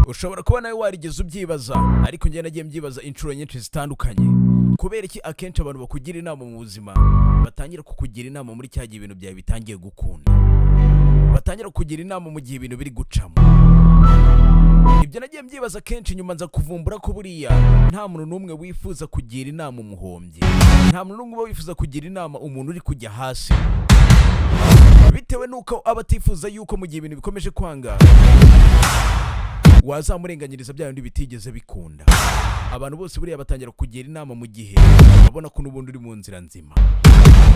Ushobora kuba nawe warigeze ubyibaza, ariko njye nagiye mbyibaza inshuro nyinshi zitandukanye. Kubera iki akenshi abantu bakugira inama mu buzima batangira kukugira inama muri cya gihe ibintu byawe bitangiye gukunda, batangira kukugira inama mu gihe ibintu biri gucamo? Ibyo nagiye mbyibaza kenshi, nyuma nza kuvumbura ko buriya nta muntu n'umwe wifuza kugira inama umuhombyi, nta muntu n'umwe uba wifuza kugira inama umuntu uri kujya hasi, bitewe n'uko aba atifuza yuko mu gihe ibintu bikomeje kwanga wazamurenganyiriza bya bindi bitigeze bikunda. Abantu bose buriya batangira kugira inama mu gihe babona ko n'ubundi uri mu nzira nzima,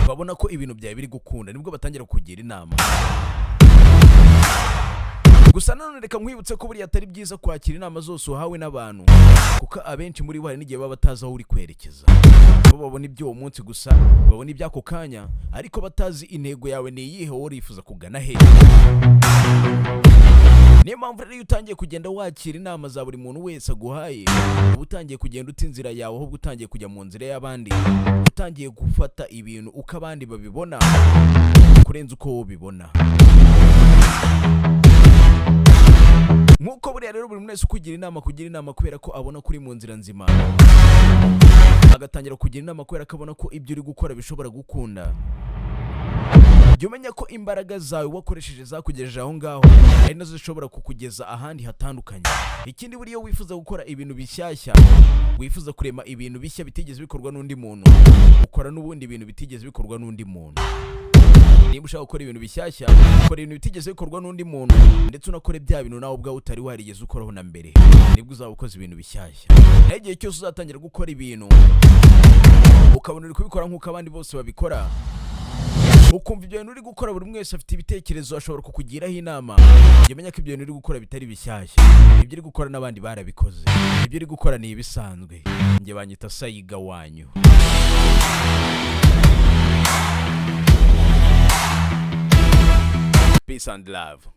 babona ko ibintu byawe biri gukunda, nibwo batangira kugira inama. Gusa nanone reka nkwibutse ko buriya atari byiza kwakira inama zose uhawe n'abantu, kuko abenshi muri bo hari n'igihe baba batazi aho uri kwerekeza. Bo babona iby'uwo munsi gusa, babona iby'ako kanya, ariko batazi intego yawe ni iyihe, wowe urifuza kugana he. Niyo mpamvu rero iyo utangiye kugenda wakira inama za buri muntu wese aguhaye, uba utangiye kugenda uta inzira yawe, ahubwo utangiye kujya mu nzira y'abandi, utangiye gufata ibintu uko abandi babibona kurenza uko wowe ubibona. Nk'uko buriya rero buri muntu wese ukugira inama kugira inama kubera ko abona ko uri mu nzira nzima, agatangira kugira inama kubera ko abona ko ibyo uri gukora bishobora gukunda, jya umenya ko imbaraga zawe wakoresheje zakugejeje aho ngaho ari nazo zishobora kukugeza ahandi hatandukanye. Ikindi, buriya wifuza gukora ibintu bishyashya, wifuza kurema ibintu bishya bitigeze bikorwa n'undi muntu, ukora n'ubundi ibintu bitigeze bikorwa n'undi muntu. Niba ushaka gukora ibintu bishyashya, ukora ibintu bitigeze bikorwa n'undi muntu, ndetse unakore bya bintu nawe ubwawe utari warigeze ukoraho na mbere, nibwo uzaba ukoze ibintu bishyashya. Naho igihe cyose uzatangira gukora ibintu ukabona uri kubikora nk'uko abandi bose babikora, ukumva ibyo bintu uri gukora buri wese afite ibitekerezo ashobora kukugiraho inama, jya umenya ko ibyo bintu uri gukora bitari bishyashya. Ibyo uri gukora n'abandi barabikoze, ibyo uri gukora ni ibisanzwe. Njye banyita Sayiga wanyu. Peace and love.